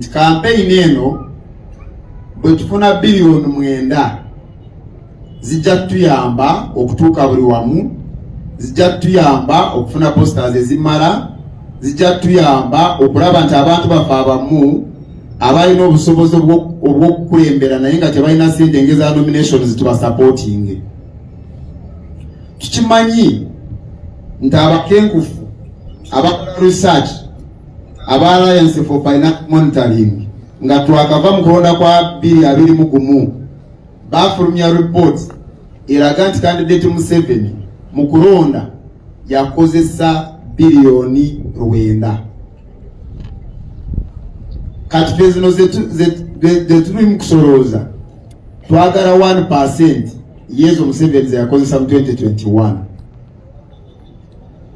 Nti kampeyini eno bwe tufuna 9 biliyoni zijja kutuyamba okutuuka buli wamu, zijja kutuyamba okufuna posters ezimala, zijja kutuyamba okulaba nti abantu baffe abamu abalina obusobozi obw'okukulembera naye nga tebalina sente ngeza nominations tubasupporting. Tukimanyi nti abakenkufu abakola research aba Alliance for Finance Monitoring, nga twakava mu kulonda kwa 2021, bafulumya report eraga nti candidate Museveni mu kulonda yakozesa 900 biliyoni. Kati fe zino zetuli mu kusolooza twagala 1% yezo Museveni zeyakozesa mu 2021,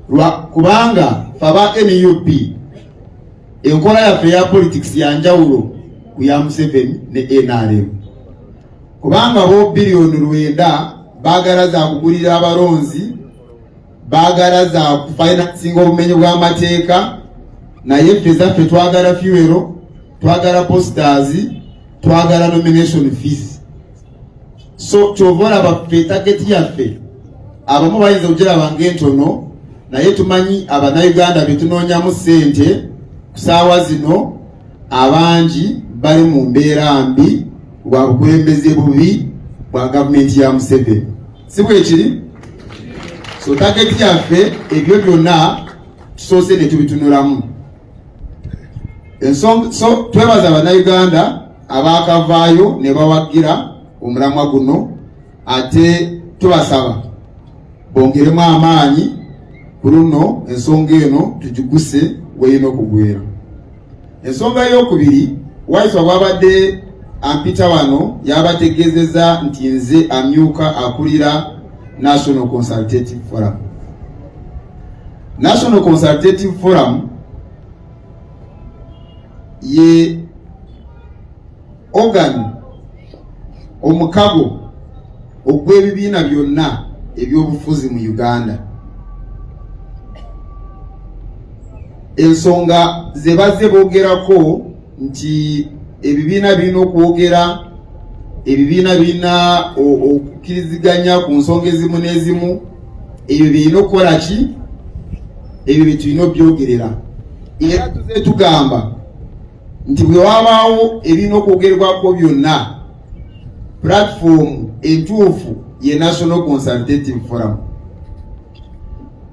lwa kubanga fe aba NUP enkola yaffe eya politics yanjawulo ku ya Museveni ne NRM, kubanga bo 900 biliyoni baagala za kugulira abalonzi, baagala za kufinansinga obumenyi bw'amateeka, naye ffe zaffe twagala fuel, twagala posters, twagala nomination fees. So kyova olaba ffe target yaffe abamu bayinza okugiraba ng'entono, naye tumanyi Abannayuganda be tunoonyamu ssente ku saawa zino abangi bali mu mbeera mbi lwa bukulembeze bubi bwa gavumenti ya Museveni, si bwekiri? So target yaffe ebyo byonna tusoose ne tubitunulamu. Ensonga so twebaza Bannayuganda abaakavaayo ne bawagira omulamwa guno, ate tubasaba bongeremu amaanyi ku luno ensonga eno tugiguse weyina okugwera. Ensonga eyokubiri, Waiswa bwabadde ampita wano yabategeezezza nti nze amyuka akulira National Consultative Forum. National Consultative Forum ye organ, omukago ogw'ebibiina byonna ebyobufuzi mu Uganda. Ensonga ze bazze boogerako nti ebibiina birina okwogera, ebibiina birina okukkiriziganya ku nsonga ezimu n'ezimu, ebyo birina okukola ki, ebyo bye tulina obyogerera. Era tuze tugamba nti bwe wabaawo ebirina okwogerwako byonna, platform entuufu ye National Consultative Forum.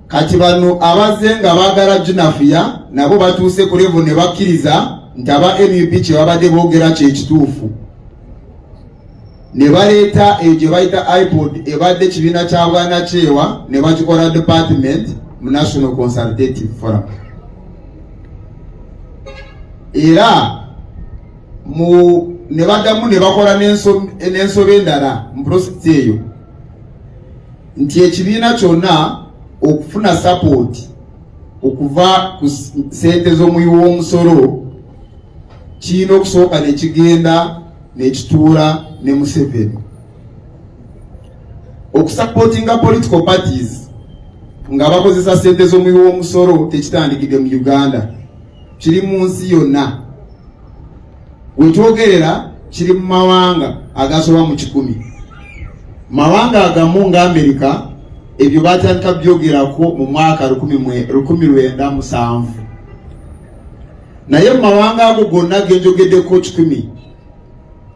Kati bano abazze nga baagala junafuya nabo batuuse ku level ne bakkiriza nti aba NUP kye babadde boogera kyekituufu, ne baleeta eyo gye bayita IPOD, ebadde kibiina kya bwanakyewa, ne bakikola department mu National Consultative Forum. Era mu ne baddamu ne bakola n'ensobi endala mu process eyo, nti ekibiina kyonna okufuna support okuva ku sente z'omuwi w'omusolo kirina okusooka nekigenda nekituula ne Museveni. Okusupportinga political parties nga bakozesa sente z'omuwi w'omusolo tekitandikidde mu Uganda, kiri mu nsi yonna. Wetwogerera kiri mu mawanga agasoba mu 100. Mawanga agamu nga Amerika ebyo batandika byogerako mu mwaka 1970, naye mu mawanga ago gonna genjogeddeko 100,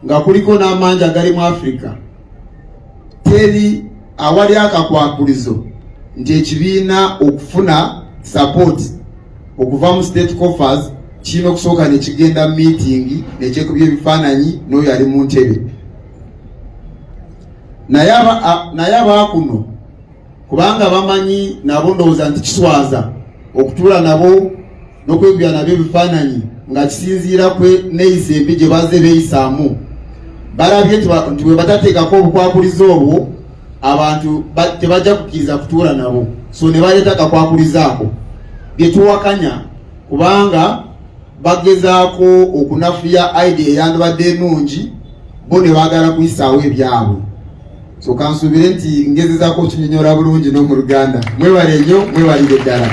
nga kuliko n'amangi agali mu Afirika, teri awali akakwakulizo nti ekibiina okufuna support okuva mu state coffers kirina okusooka nekigenda meeting nekyekubya ebifaananyi n'oyo ali mu ntebe. Naye abaakuno kubanga bamanyi nabo ndowooza nti kiswaza okutuula nabo n'okwekubya nabo ebifaananyi nga kisinziira ku neeyisa embi gye bazze beeyisaamu, balabye nti bwe batateekako obukwakulizo obwo abantu tebajja kukkiriza kutuula nabo, so ne baleeta akakwakulizo ako bye tuwakanya, kubanga bagezaako okunafuya idea eyandibadde ennungi, bo ne baagala kuyisaawo ebyabwe. So kansuubire nti ngezezaako okukinyonyola bulungi n'omu Luganda. Mwebale nnyo, mwebalire ddala.